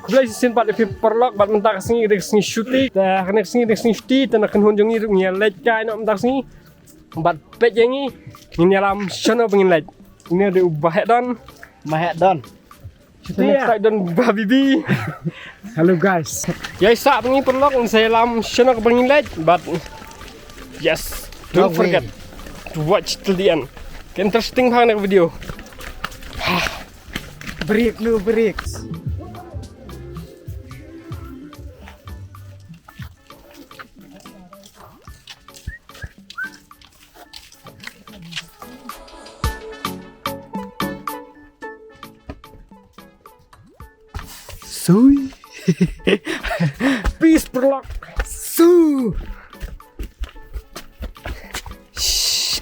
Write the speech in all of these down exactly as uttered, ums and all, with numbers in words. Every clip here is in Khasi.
Khublei shisien pat ïa phi paralok, bad mynta ka sngi ka dei ka sngi shuti. Te kane ka sngi ka dei ka sngi shuti, te na kynhun jong ngi ruh ngi ïa leit kai noh mynta ka sngi. Bad peit ïa ngi, ngin ïalam shano ba ngin leit. Ine u dei u Bah Heh Don. Bah Heh Don. Shuti ïa. Bah Bibi. Hello guys. Ïa sa ba ngi paralok ngin sa ïalam shano ba ngin leit. But yes, don't forget to watch till the end. Ka interesting bha kane ka video. Break, no breaks. Sui. Peace, paralok. Su. Shh.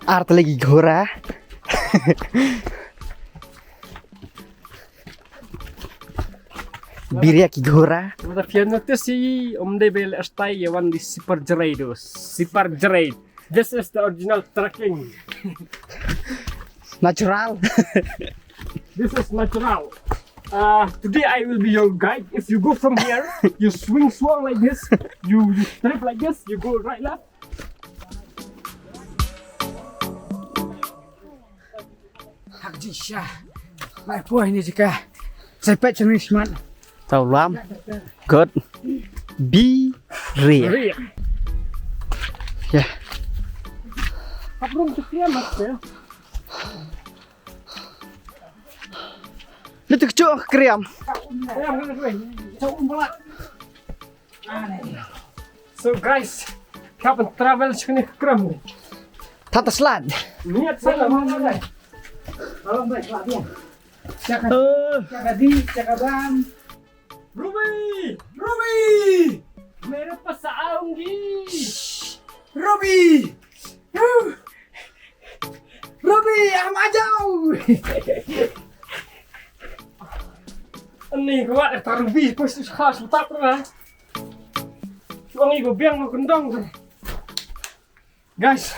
Ar tylli ki ghora. Biria ki ghora. Wat phi notice hi, ym dei ba leh style ïa wan di sipar jerai do. Sipar jerai. This is the original trekking. Natural. This is natural. Uh, today I will be your guide. If you go from here, you swing swung like this, you, you trip like this, you go right left. Hak jingsha. Mai poi ni jika. Sai pet sini smat. Tau lam. Good. Be real. Real. Ya. Hap rung tu kria mas ya. Lu tu kecuk kriam. Kriam, kriam, kriam. Cuk umbalat. So guys, ka ban travel shane ka kram ni. Tata slad. Niat sa la mana dai. Alam dai, slad dia. Caka, caka di, caka bang. Ruby! Ruby! Mere pas aungi. Ruby! Ruby, am ajau. Ani gua ta Ruby pas khas utak na. Wangi go biang no kendong. Guys,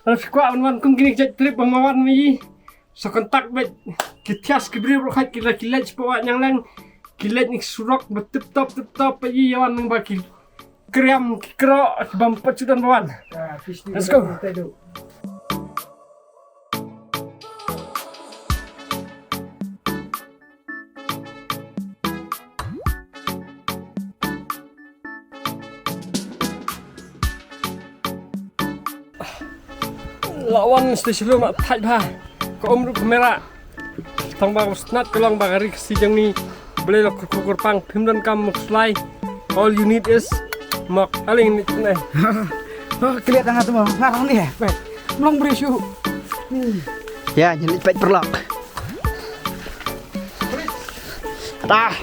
lada phi kwah ban wan kum kine ki jait trip ba nga wan ma i, sa contact bad ki thias ki briew ruh, ki la ki leit sha Wah Niang Leng, ki leit na ki surok ba tip top tip top, ba i ïa wan nang ba ki kriam ki kroh ki bam pat shudan ba wan. Let's go. La wan station ma thait bha. Ka um ruh ka mera. Tang ba ka snat ka long ba ka ri ka si jong ngi. Blei la kur kur pang phim don kam mok slai. All you need is mok. Aling ni ne. Oh, klia tang atu mo. Ngarang ni eh. Mlong beri shu. Ya, nyelit pet perlok. Dah.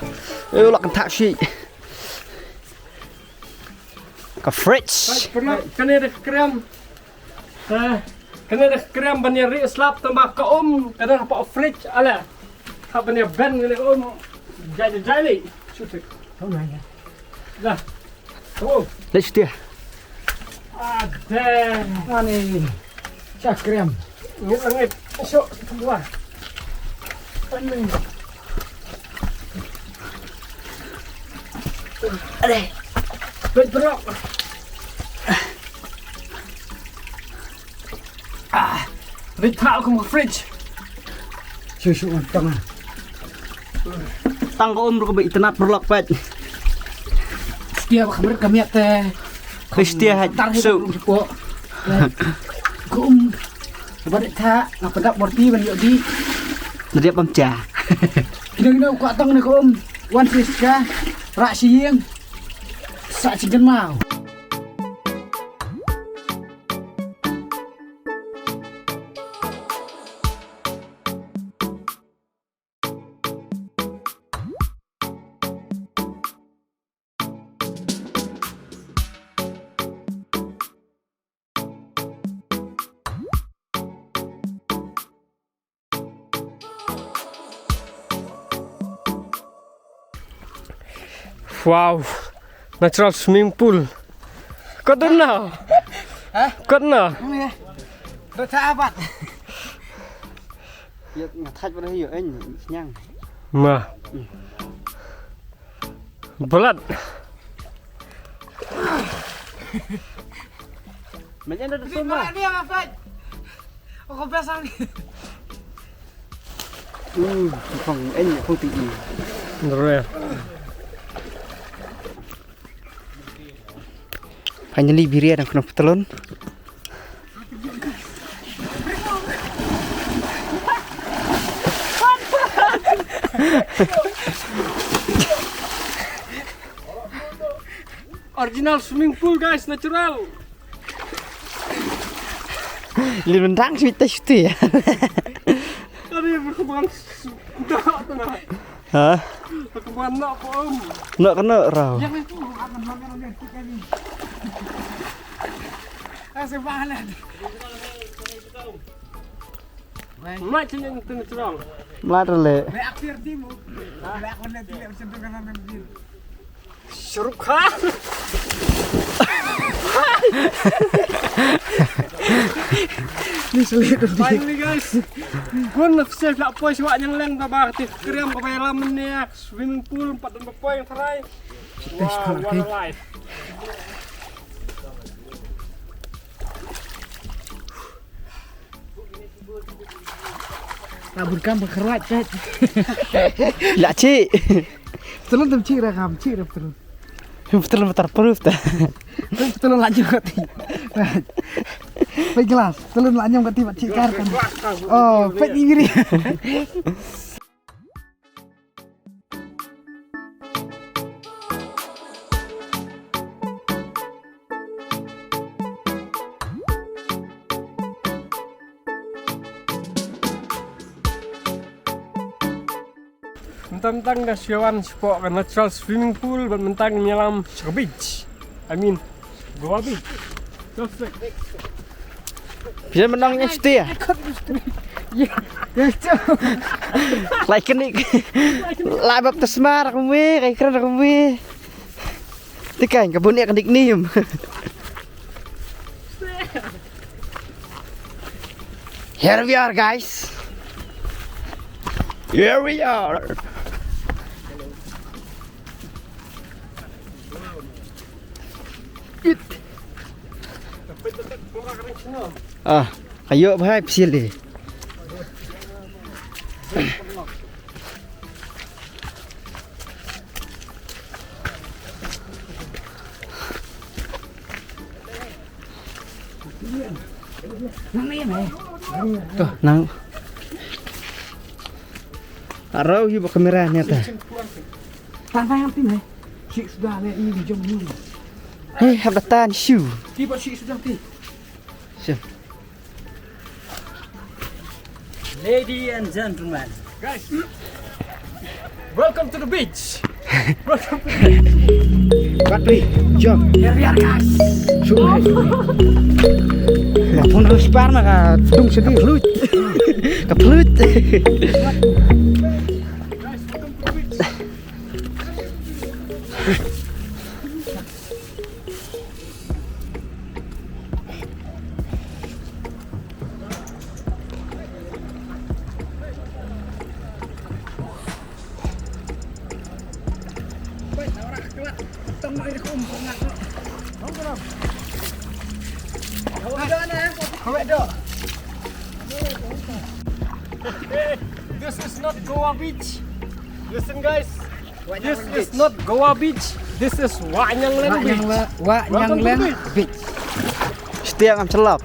Eh, lak entak shi. Ka fridge. Pet perlok, kane da kriam. Eh, kane da kriam ban ïa ri slap tang ba ka um, kane da pa fridge ala. Ka ban ïa ben kane um. Jai jai li. Shutik. Tau na ya. Dah. Oh. Let's do. Ade. Ani. Chakriam. Ngit ngit. Sho buah. Ani. Ade. Wait, bro. Ah, rit thau kum ka fridge. Shu shu tang. Tang ka um ruh ka ba itynnat paralok peit. Stia ba ka mrit ka miat te. Stia hai. Tar hai su. Kum. Ba rit tha nga padap borti ban yok di. Nadiap bam cha. Kino kino ka tang ne kum. Wan fish ka. Rak siyeng. Sa chicken mau. Wow, natural swimming pool. Kot na? Ha? Kot na? Rata abat. Ya, nga thaj pada hiyo en, nyang. Ma. Blood. Menyan ada semua. Ini apa, Fat? Aku pasang. Hmm, phong en phong ti. Nre. Finally, biri ada kena petelon. Original swimming pool, guys, natural. Li mendang sweet teh sweet ya. Tadi berkembang s-, dah tengah. Ha? Berkembang nak apa, Om? Nak kena rau. Yang itu akan makan lagi. Rasa banget. Mai sini yang tengah serang. Melat rele. Mai akhir timu. Mai aku nanti lihat sentuh kanan dan kiri. Shahrukh Khan. Ni selit tu. Finally, guys. Gun of safe lah poi shuwa nyang leng da ba ti kriam ka bai lam ni swimming pool empat dan ba poi yang tharai. Wow, what a life. Tabur kam ba kharwat pet. La chi. Telun tem chi ra kam chi ra telun. Telun batar proof ta. Telun la jong kati. Pet glass. Telun la jong kati bat chi kar kan. Oh, pet giri. Mynta mynta nga shu wan shapoh ka natural swimming pool bad mynta ngin ïalam sha ka beach. I mean, Goa Beach. Pisa menang nya shuti ya? Lai kenik. Lai baptisma rak mui, kai kren rak mui. Tikan ka bunik kenik nim. Here we are, guys. Here we are. Ah, ayo bhai psili. To, nang. Arau hi ba kamera ni ta. Tang tang ti ne. Sik sudah ne ini di jom ni. Hei, hap datan shu. Ti ba sik sudah ti. Shu. Ladies and gentlemen, guys, welcome to the beach. Welcome to the beach. Batri, jom. Here we are, guys. Shu. Ka phone harus par ma ka dung sedih lut. Ka pelut. Guys, welcome to the beach. This is not Goa Beach. Listen, guys. This is not Goa Beach. This is Wanyanglen Beach. Wanyanglen Beach. Stia ngam chelap.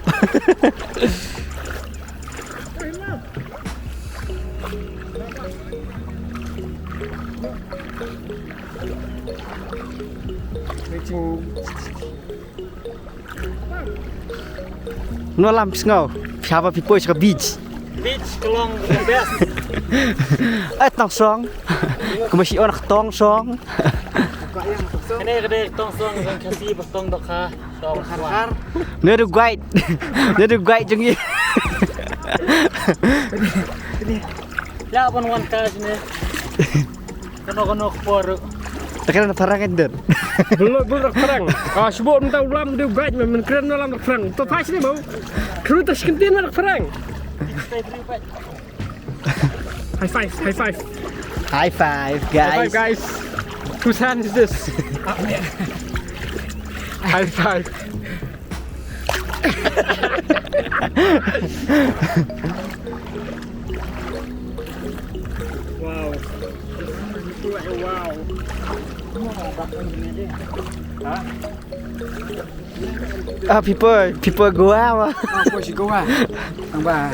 Reaching. No lam pis ngau. Siapa pipo ka beach? Beach kelong the best. Eh, tong song. Kuma si onak tong song. Kene kene tong song kan kasi ba tong dokha. Song har har. Ne du guide. Ne du guide jong i. Ya pon wan ka sini. Kano kano kepor. Takkan ada parang kan der. Belum belum rak parang. Ah, sebut entah ulam dia guide men keren ulam rak parang. Tu pas ni bau. Kru tas kentin rak parang. High five, high five. High five, guys. High five, guys. Whose hand is this? High five. Wow. Wow. Ah, people, people Goa ma. Ah, ko shi Goa. Tang ba.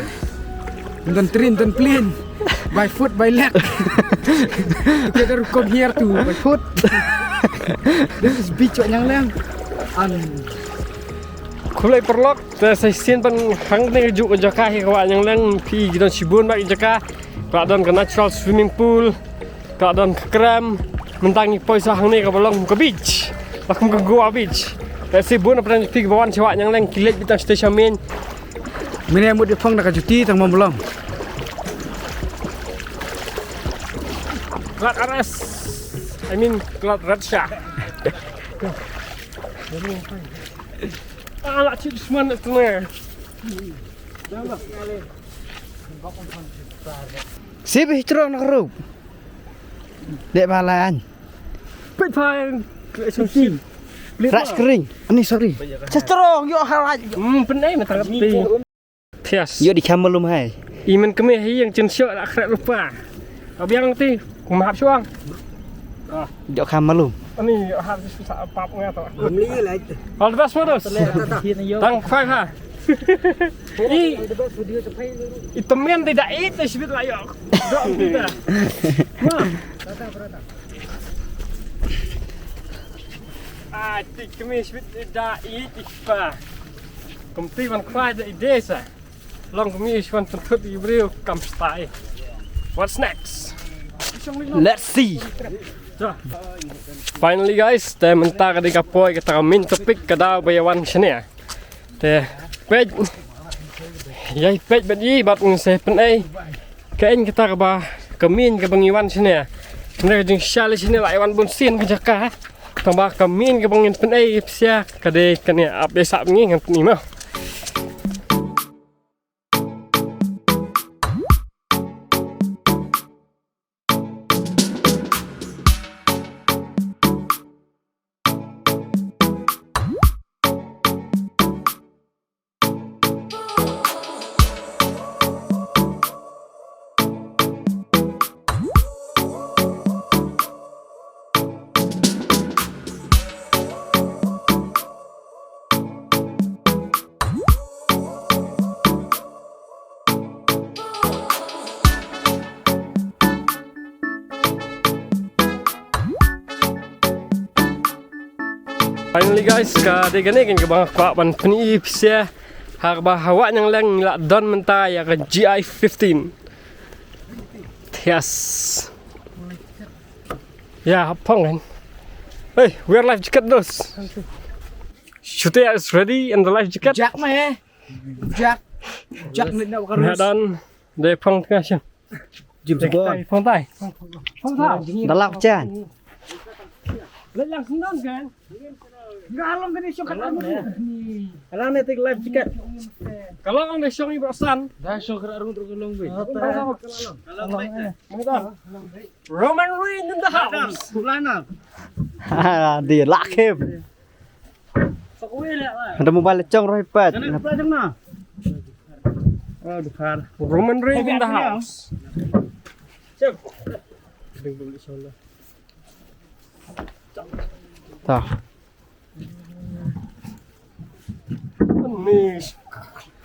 Don train, don plane. By foot, by leg. Kita dah come here to by foot. This is beach Wah Nyang Leng. And khublei paralok, te sa shisien ban hangne ju ka jaka hi ka Wah Nyang Leng, phi don shibun bha ki jaka. Ka don ka natural swimming pool. Ka don ka krem, mynta ngi poi sa hangne kaba long ka beach. La kum ka Goa beach. Te sa bun na pdeng phi ba wan sha Wah Nyang Leng ki leit beit tang sha sha main. Mynne mut ïa phong da ka juti tang mom long. Glad R S. I mean, glad Red Shark. Ah, la chip sman tu ne. Sip hi trong na rup. Dek balan. Pit fine. Ras kering. Ani, sorry. Sa strong, ïoh halai. Hmm, pynai na tang ti. Thias. Ïoh di kham malum hai. I men kmie hi ïa chin sio la khrek lupa. Ka biang ti, ku mahap shuang. Ah. Ïoh kham malum. Ani, ha, sa pap nga to. All the best for us. Tang five ha. I, i tymmen ti da it, i shibit la ïoh. Dok ti da. Mam. Ah, ti kmie shibit da it, i pa. Kum ti wan khwai da i de sa. Long kmie shwan pyntut i briew kam stai. What's next? Let's see. Finally guys, te mynta ka dei ka poi kata ka main topic ka daw ba ïa wan shane. Te peit. Ïa peit bad i bad ngi sa pynai. Ka en kata kaba ka main kaba ngi wan shane. Hynrei ka jingshai shane la ïa wan bun sien ka jaka. Tang ba ka main kaba ngin pynai pisa ka dei kane, ap dei sap ngi ngan pynai mo. Finally guys, ka dei kane kan kaba nga kwah ban pyni pisa ha kaba ha Wah Nyang Leng la don mynta ïa ka G I fifteen. Yes. Yeah, phong kan. Hey, wear life jacket, dos. Shutia is ready and the life jacket. Jack meh. Jack. Jack ni nak. Dei phong tengah sih. Jim Sibon. Phong tai. Phong tai. Dalam chan. Lelang sendon kan. Kalau ni tik life jacket. Kalau ang dei shong i bro san. Dah shong kena rung terus long be. Kalau Roman Reigns in the house. Lana. Ha, dia lakim. Ada mobile cong roh pat. Roman Reigns in the house. Tah.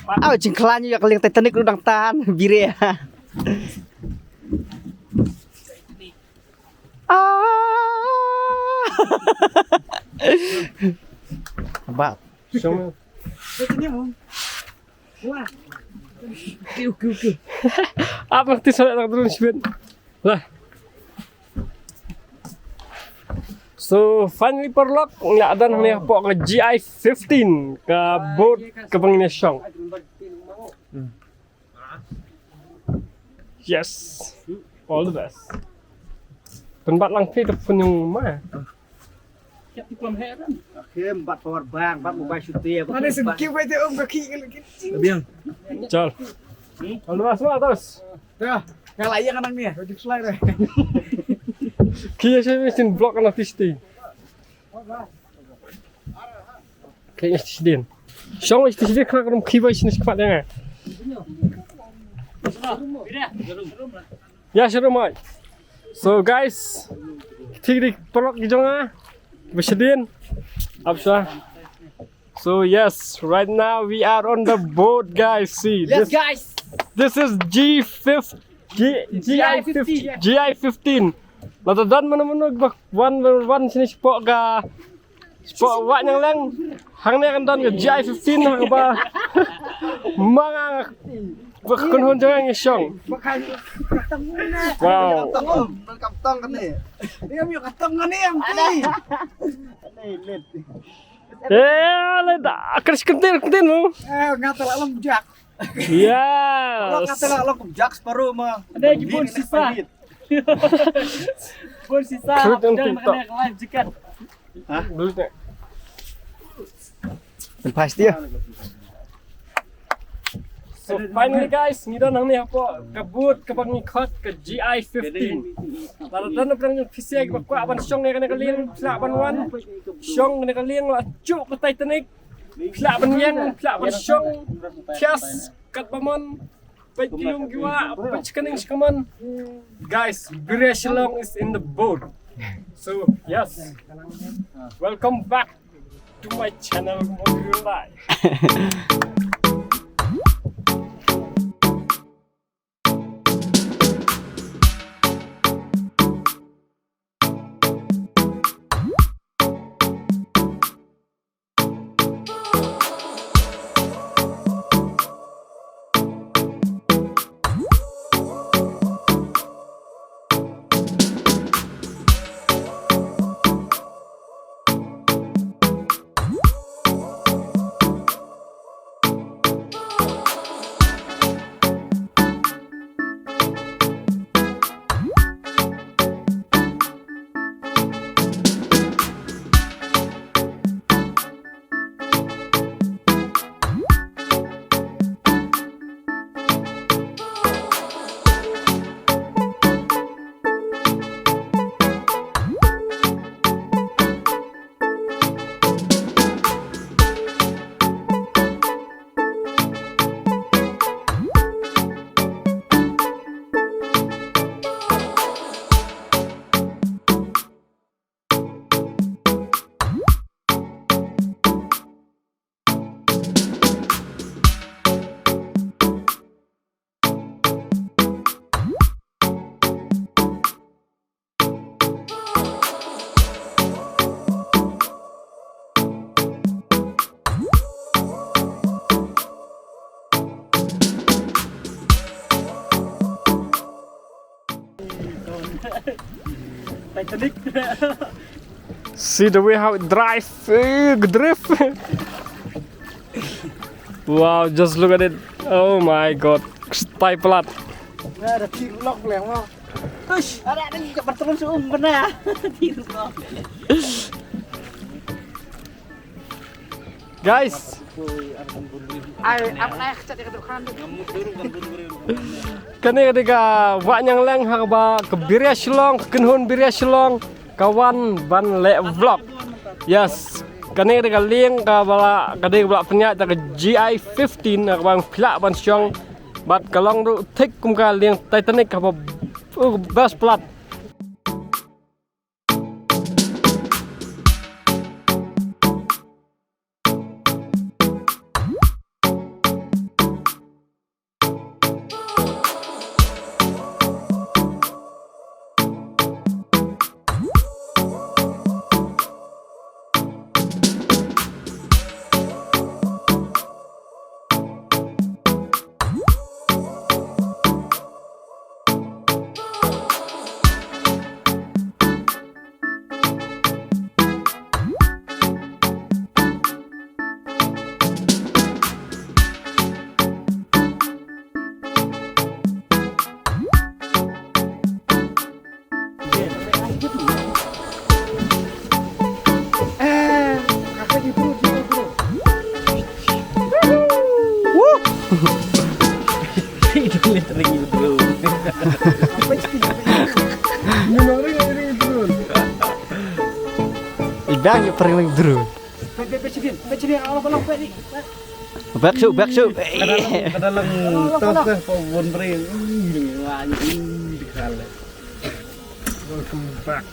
Aw, jingkhlaiñ ïa ka liang Titanic ruh dang tan, bire. Ah. Ba. Apa ti salah tak turun sibit. Lah. So finally paralok, nga dang ne pok ka G I fifteen ka boat ka bang ne shong. Yes. All the best. Pynbat lang phi te pynïong ma. Kim bat power bank, bat mobile shooter. Ada sen kim bai te om kaki kalau kecil. Biang. Chal. All the best, ma, terus. Dah, kalau iya kan ni, baju selai dah. Ki ya sha machine block na tisti. Ki ya tisti. Shong tisti kena kena ki bai sini sepat ya. Ya, shalom, mate. So, guys, thik thik paralok ki jong nga. Ba shadien. Ap sha. So, yes, right now we are on the boat, guys. See, Yes, this, guys. this is G fifteen, G, G I fifteen. G I fifteen. Lada don mano mano ba wan, wan sini spot ka Spot Wah Nyngkong. Hangne kan don ka G I fifteen hangba. Manga ba ka kynhun jong nga shong. Wow. Tong, tong kane. Ïa mi ka tong kane yang ti. Eh, le da. Kris kentin kentin mo. Eh, ngata la long jak. Yes. Ngata la long jak separuh ma. Ada gibon sisa. Gibon sisa. Kris kentin. Life jacket. Hah? Dulu teh. Pasti ya. So finally guys, ngi don hangne hapoh ka boat kaba ngi khot ka G I fifteen. Lada don na pdeng phi sha kiba kwah ban shong ïa kane ka lieng, phi lah ban wan shong kane ka lieng la juk ka Titanic. Phi lah ban ïeng, phi lah ban shong. Thias katba mon. Peit ki lum ki wah, peit shikaning shikaman. Guys, Biria Shillong is in the boat. So, yes. Welcome back to my channel, Modul Lai. Titanic. See the way how it drive, eh, drift. Wow, just look at it. Oh my God, stay plat. Ada tirlok leng mo. Tush, ada ada ni kat berterus um benar. Tirlok. Guys. Ai, apa nak chat dia kat depan tu? Kane ka dei ka Wah Nyngkong ha kaba ka Biria Shillong, ka kynhun Biria Shillong ka wan ban leh vlog. Yes. Kane ka dei ka lieng kaba la, ka dei kaba la pynïaid da ka G I fifteen ha kaba phi lah ban shong. Bad ka long ruh thik kum ka lieng Titanic kaba, uh, best plat. Biang ïa pyrshah ring drone. Back, back, back, back, back, back, back, back. Back shuh, back shuh. Ka dah lang, ka dah lang toh, toh, pa bun breng. Ih, wah, ih, dikale. Welcome back.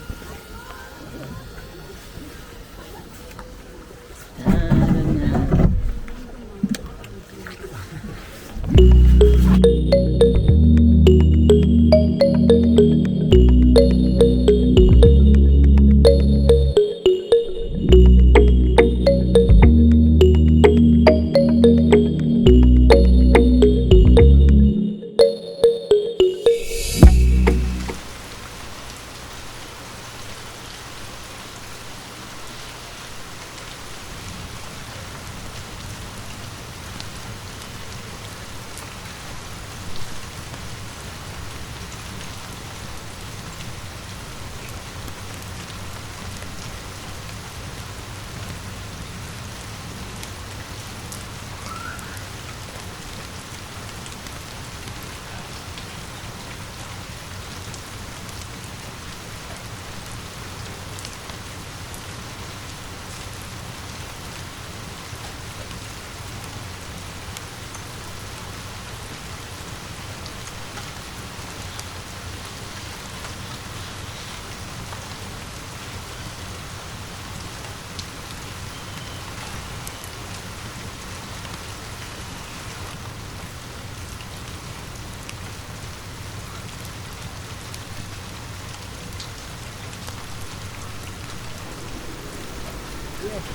Yes.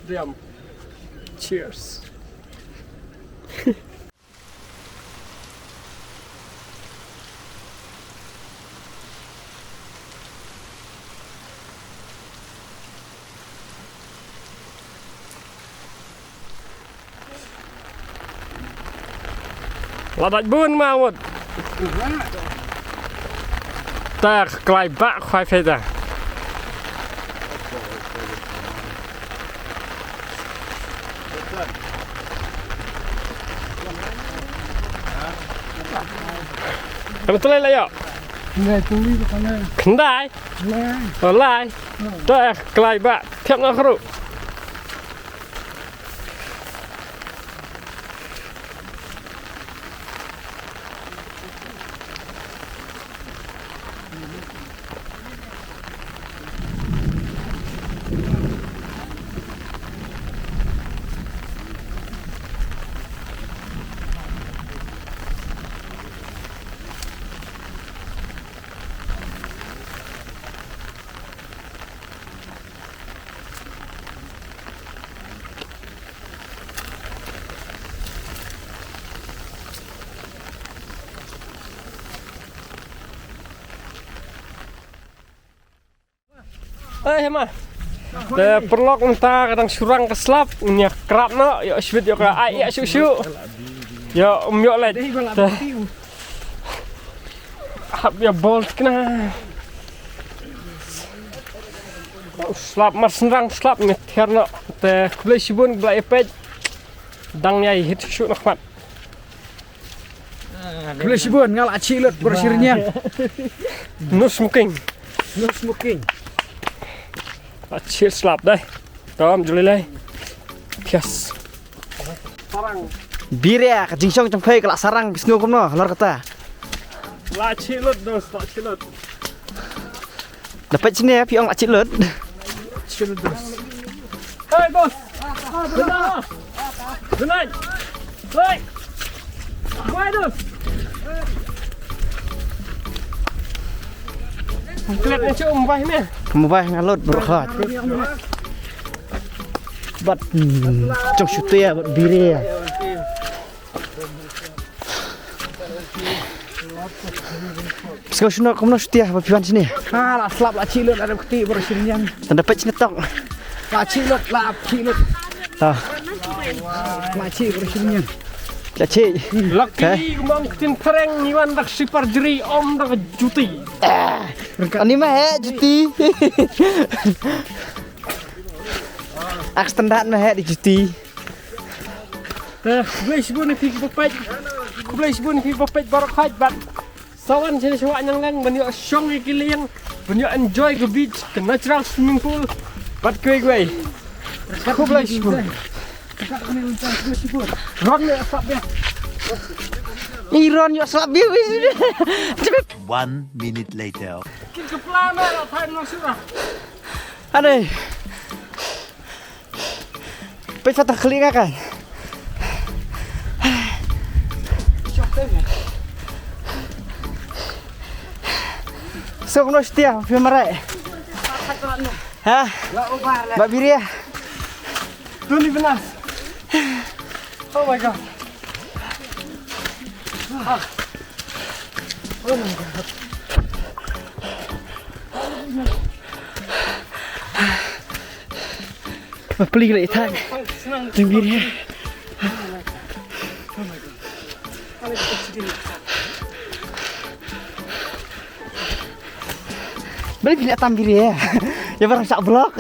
Damn. Cheers. La dait bun ma mut. Ta klai ba khwai phe ta. Kam tlei la ïa. Ngai tuli ka ngai. Khyndai. Ngai. Oh, lai. Hmm. Ta klai ba. Thiap na khru. Eh, hema. Te paralok mynta ka dang shurang ka slap, ïa krap noh, ïa shwit ïa ka ai ïa shu shu. Ïa um ïa leit. Te hap ïa bol kena. Oh, slap mar synrang slap ngi thiar noh. Te khublei shibun ba la ïa peit. Dang ïa hit shu noh khmat. Khublei shibun, nga la chih lut por shirniang. No smoking. No smoking. La chih slap dei. Tom juli lei. Pias. Sarang. Biria ka jingshong jong phei ka la sarang bisnu kumno lor kata. La chih lut dos, la chih lut. Dapat sini ya, piong la chih lut. Chih lut dos. Hey, dos. Benar. Benar. Hey. Wai dos. Klet ni chum bai ni. Mobile nga lut berkhat. Bat, hmm, chong shutia bat biria. Sngewsynok kumno shutia ba phi wan shane. Ha, la slap la chih lut la dep kti bro shim yan. Tang da peit shane tok. La chih lut, la chih lut. Ta. La chih bro shim yan. Ka chi. Lucky kumba ong ktien phareng ngi wan da ka slipar jri ym da ka juti. Ani ma he juti. Ak standard ma he di juti. Te khublei shibun ïa phi ba peit. Khublei shibun ïa phi ba peit baroh khoit bad sa wan sha Wah Ïeng Leng ban ïoh shong ïa ki lieng, ban ïoh enjoy ka beach, ka natural swimming pool bad kiwei kiwei. Khublei shibun. Ron ne slap bia. Ni Ron ïoh slap bia wei. One minute later. Kin ka pla na la thai no sura. Ade. Peit sa ta khlieh nga kan. Sok no setia, phi marai. Ha? Ba biria. Tuni benas. Oh my god. Ah. Oh my god. Ba pli lei thang. Jingbiria. Beli pina tam biria. Ya barang sak blok.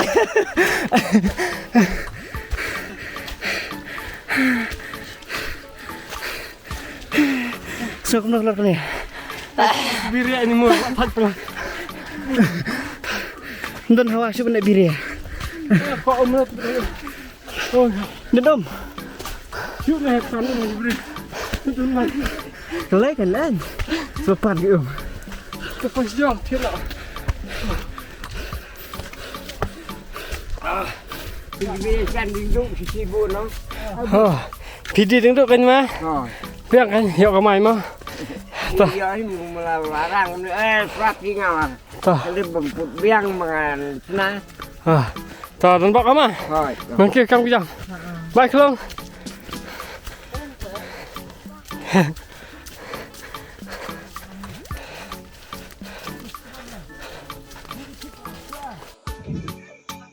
Sngewbha kumno ka lor kane. Biria ni mo, pat pula. Don hawa shu kena biria. Ko umrot. Oh, don dom. Shu ne kan ni biria. Don mai. Lai kan lan. Sopan ki um. Ka pas jong thila. Ah, phi dei kan ding duk sisi bu no. Oh, phi dei ding duk kan ma? Oh. Biang kan, ïoh ka mai ma. Ta. Ïoh hi mu mala larang, eh, prat ki ngawa. Ta. Kali bemput biang mangan sna. Ah, ta don bak ka ma? Hoi. Mangki kam ki jam. Bai klong.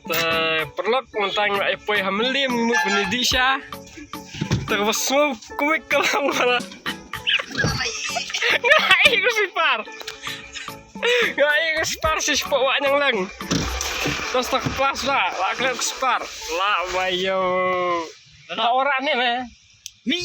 Te paralok, mynta ngi la ïa poi ha Mylliem, ngi mut ban ïa dih sha. Te kaba sngew kumne ka long ba la. Nga ïa ka sipar. Nga ïa ka sipar sha shapoh Wah Ïeng Leng. Te sa ka plas la, la klet ka sipar. La ba ïoh. La ora ne me. Mi